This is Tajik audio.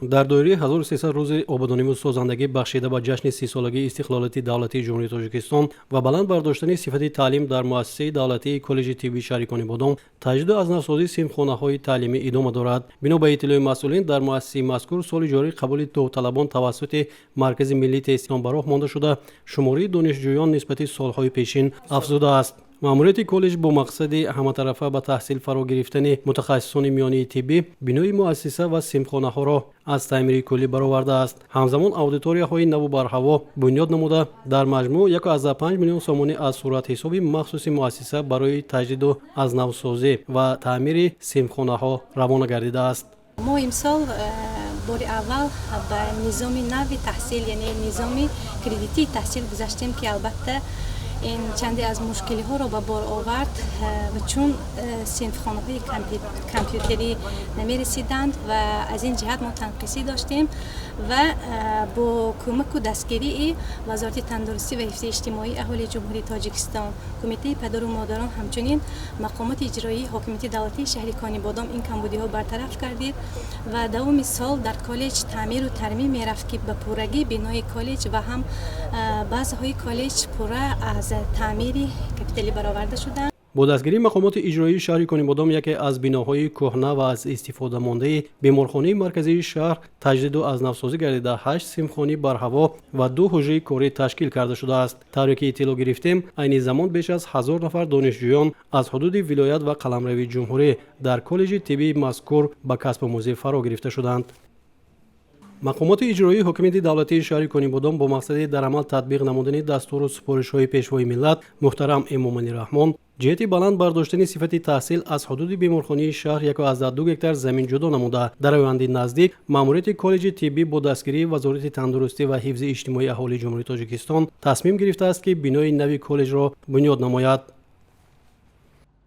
Дар доираи 1300 рӯзи ободониву созандагӣ, бахшида ба ҷашни 30-солагии истиқлолияти давлатии Ҷумҳурии Тоҷикистон ва баланд бардоштани сифати таълим, дар муассисаи давлатии коллеҷи тиббии шаҳри Конибодом таҷдиду аз навсозии синфхонаҳои таълимӣ идома дорад. Бино ба иттилои масъулин, дар муассисаи мазкур соли ҷорӣ қабули довталабон тавассути Маркази миллии тестиён ба роҳ монда шуда, шумораи донишҷӯён нисбати солҳои пешин афзудааст. Маъмурияти коллеҷ бо мақсади ҳаматарафа ба таҳсил фаро гирифтани мутахассисони миёнии тиббӣ бинои муассиса ва синфхонаҳоро аз таъмири куллӣ баровардааст. Ҳамзамон аудиторияҳои наву барҳаво бунёд намуда, дар маҷмӯъ 1,5 миллион сомонӣ аз суратҳисоби махсуси муассиса барои таҷдиду аз навсозӣ ва таъмири синфхонаҳо равона гардидааст. Мо имсол бори аввал ба низоми нави таҳсил, яъне низоми кредитии таҳсил гузаштем, ки албатта ин чанде аз мушкилиҳоро ба бор овард ва чун синфхонаҳои компютерӣ намерасиданд ва аз ин ҷиҳат мо танқисӣ доштем ва бо кӯмаку дастгирии Вазорати тандурустӣ ва ҳифзи иҷтимоии аҳолии Ҷумҳурии Тоҷикистон, Кумитаи падару модарон, ҳамчунин мақомоти иҷроии ҳокимияти давлатии шаҳри Конибодом ин камбудиҳо бартараф гардид ва давоми сол дар коллеҷ таъмиру тармим мерафт, ки ба пуррагӣ бинои коллеҷ ва ҳам баъзеҳои коллеҷ пурра аз таъмири капиталӣ бароварда шуданд. Бо дастгирии мақомоти иҷроии шаҳри Конибодом яке аз биноҳои кӯҳна ва аз истифодамондаи беморхонаи марказии шаҳр таҷдиду аз навсозӣ гардида, ҳашт синфхонаи барҳаво ва ду ҳуҷраи корӣ ташкил карда шудааст. Тавре ки иттилоъ гирифтем, айни замон беш аз 1000 нафар донишҷӯён аз ҳудуди вилоят ва қаламрави ҷумҳурӣ дар коллеҷи тиббии мазкур ба касбомӯзӣ фаро гирифта шуданд. Мақомоти иҷроии ҳокимияти давлатии шаҳри Конибодом бо мақсади дар амал татбиқ намудани дастуру супоришҳои Пешвои миллат муҳтарам Эмомалӣ Раҳмон ҷиҳати баланд бардоштани сифати таҳсил аз ҳудуди беморхонаи шаҳр 1,2 гектар замин ҷудо намуда, дар ояндаи наздик маъмурияти коллеҷи тиббӣ бо дастгирии Вазорати тандурустӣ ва ҳифзи иҷтимоии аҳолии Ҷумҳурии Тоҷикистон тасмим гирифтааст, ки бинои нави коллеҷро бунёд намояд.